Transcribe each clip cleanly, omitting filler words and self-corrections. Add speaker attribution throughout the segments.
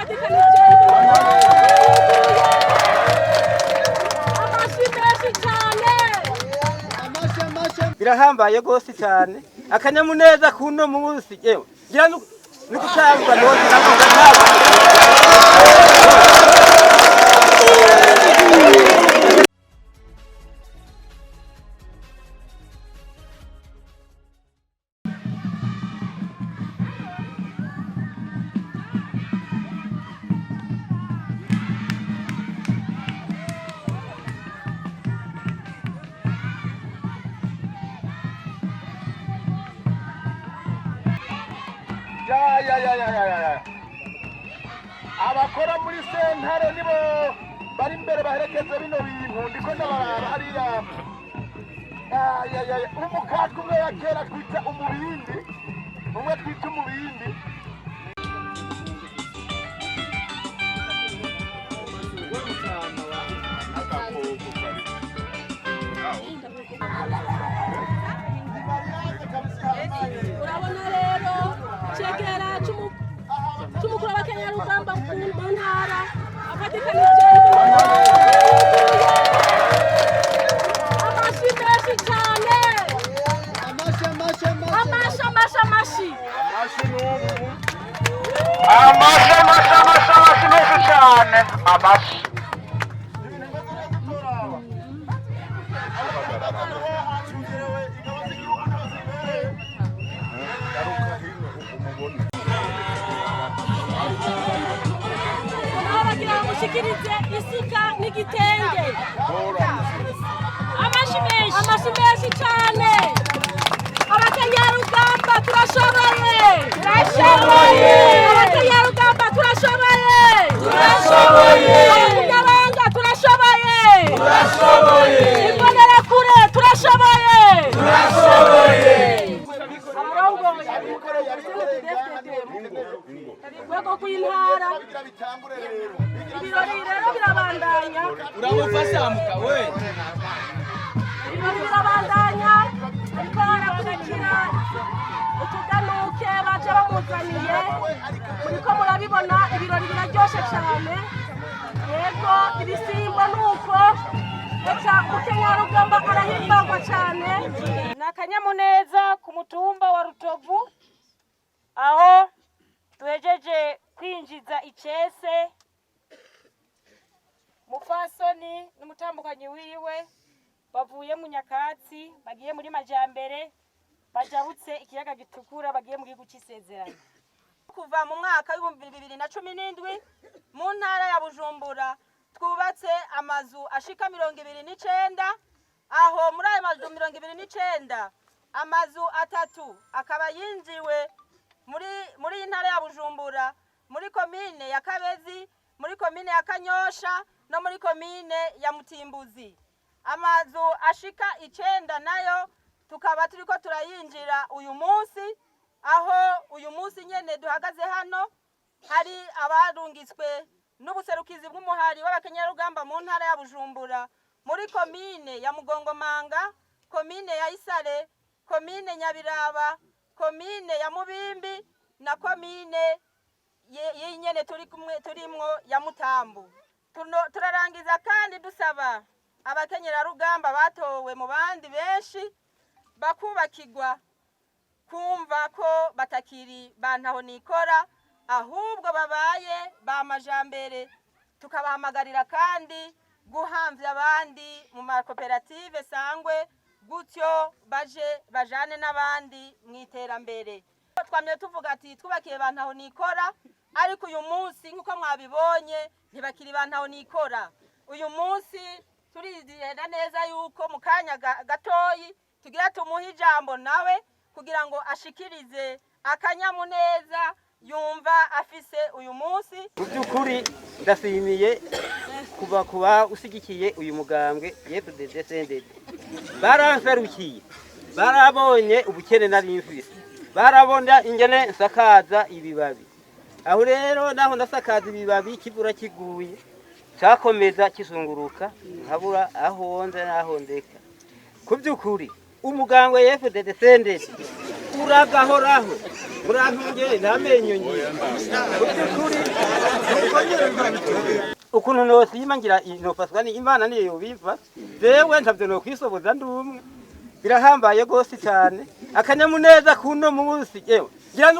Speaker 1: Afatikanije amashi menshi cyane.
Speaker 2: Birahambaye rwose cyane, akanyamuneza kuno munsi, yewe ngira ni gutangwa none.
Speaker 3: Ya ya ya ya ya ya! Abakora muri sentare nibo bari imbere baherekeza bino bintu. Ndiko ndabaraba hariya. Ya ya ya ya! Umukatwe umwe wa kera twita umubindi, umwe twita umubindi.
Speaker 1: Urabona rero cegera c'umukuru w'abakenyarugamba mu ntara afatikanije amashi menshi cyane. Amashi, amashi, amashi!
Speaker 3: Amashi, amashi, amashi, amashi menshi cyane, amashi.
Speaker 1: Naho bagira bamushikirize isuka n'igitenge. Amashi menshi, amashi menshi cyane! Abakenyarugamba turashoboye, turashoboye! Abakenyarugamba turashoboye, turashoboye! Abanyabanga turashoboye, turashoboye! Imbonerakure turashoboye, turashoboye! Abarongoye urwego rw'intara, ibirori rero birabandanya.
Speaker 4: Uramufasha mukawe.
Speaker 1: Ibirori birabandanya, ariko harakurikira utuganuke baje bamuzaniye. Muriko murabibona, ibirori biraryoshe cyane. Yego, ibisimbo nuko reka mukenyarugamba arahimbagwa cyane.
Speaker 5: Ni akanyamuneza ku mutumba wa Rutovu, aho duhejeje kwinjiza icese mufasoni n'umutambukanyi wiwe bavuye mu nyakatsi bagiye muri majambere, bajabutse ikiyaga gitukura, bagiye mu gihugu c'isezerano.
Speaker 6: Kuva mu mwaka w'2017, mu ntara ya Bujumbura twubatse amazu ashika 29. Aho muri ayo mazu 29, amazu atatu akaba yinjiwe muri iyi ntara ya Bujumbura, muri komine ya Kabezi, muri komine ya Kanyosha no muri komine ya Mutimbuzi. Amazu ashika 9 nayo tukaba turiko turayinjira uyu munsi, aho uyu munsi nyene duhagaze hano hari abarungitswe n'ubuserukizi bw'umuhari w'abakenyarugamba mu ntara ya Bujumbura, muri komine ya Mugongomanga, komine ya Isare, komine Nyabiraba, komine ya Mubimbi na komine y'inyene turi kumwe turimwo ya Mutambu. Turarangiza kandi dusaba abakenyerarugamba batowe mu bandi benshi bakubakirwa kumva ko batakiri bantaho nikora, ahubwo babaye ba majambere. Tukabahamagarira kandi guhamvya abandi mu makoperative sangwe, gutyo baje bajane n'abandi mu iterambere. Twamye tuvuga ati twubakiye bantaho nikora, ariko uyu munsi nk'uko mwabibonye ntibakiri bantaho nikora. Uyu munsi turizera neza yuko mu kanya gatoyi tugira tumuhe ijambo nawe kugira ngo ashikirize akanyamuneza yumva afise uyu munsi.
Speaker 2: Mu by'ukuri ndashimiye kuba usigikiye uyu mugambwe UFDD CNDD. Baranserukiye, barabonye ubukene nari mfise, barabona ingene nsakaza ibibabi. Aho rero naho ndasakaza ibibabi, kivura kiguye cyakomeza kisunguruka, nkabura aho nze n'aho ndeka. Ku by'ukuri umugambwe UFDD CNDD uragahoraho. Murantunge nta menyo ngira. Mu by'ukuri Ukuntu nosima ngira nofaswa ni Imana niyo yobimfa, jewe ntavyo nokwisoboza ndi umwe. Birahambaye gose cyane, akanyamuneza kuno munsi yewe ngira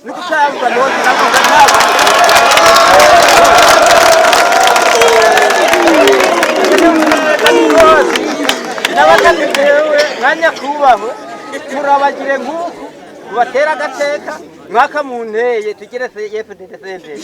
Speaker 2: nukutabwa nose navuga ntabwo akanyamuneza ni kose n'abakazi jewe mwanya kubahwe turabagire nk'uku tubatera agateka mwaka munteye tugere se yefudede senderi.